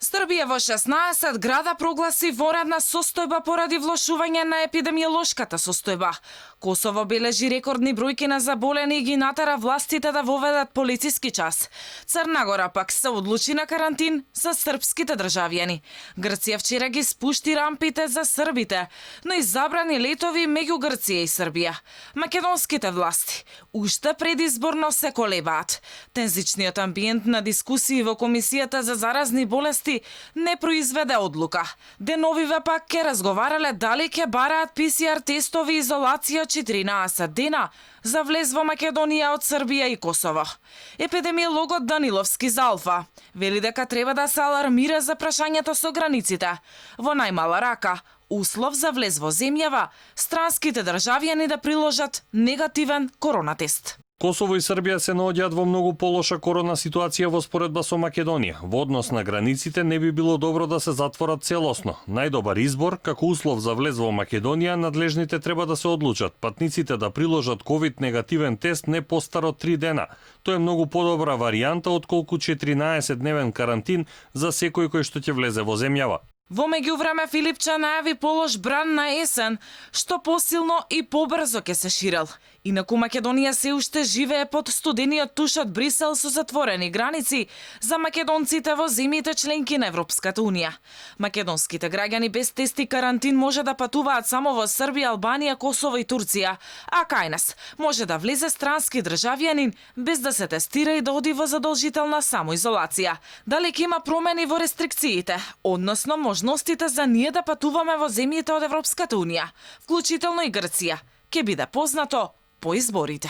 Србија во 16 града прогласи воредна состојба поради влошување на епидемиолошката состојба. Косово бележи рекордни бројки на заболени и ги натера властите да воведат полициски час. Црна Гора пак се одлучи на карантин за српските државјани. Грција вчера ги спушти рампите за србите, но и забрани летови меѓу Грција и Србија. Македонските власти уште предизборно се колебаат. Тензичниот амбиент на дискусии во Комисијата за заразни болести не произведе одлука. Деновиве пак ке разговарале дали ке бараат ПСР тестови изолација 14 дена за влез во Македонија од Србија и Косово. Епидемиологот Даниловски за Алфа вели дека треба да се алармира за прашањето со границите. Во најмала рака, услов за влез во земјава, странските државјани да приложат негативен коронатест. Косово и Србија се наоѓаат во многу полоша корона ситуација во споредба со Македонија. Во однос на границите не би било добро да се затворат целосно. Најдобар избор, како услов за влез во Македонија, надлежните треба да се одлучат патниците да приложат ковид негативен тест не постаро 3 дена. Тоа е многу подобра варијанта отколку 14-дневен карантин за секој кој што ќе влезе во земјава. Во меѓувреме Филипче најави полош бран на есен, што посилно и побрзо ќе се ширел. Инаку Македонија се уште живее под студениот туш од Брисел со затворени граници за македонците во земјите членки на Европската Унија. Македонските граѓани без тест и карантин може да патуваат само во Србија, Албанија, Косово и Турција, а кај нас може да влезе странски државјанин без да се тестира и да оди во задолжителна самоизолација. Дали ќе има промени во рестрикциите, односно можностите за ние да патуваме во земјите од Европската Унија, вклучително и Грција, ќе биде познато по изборите.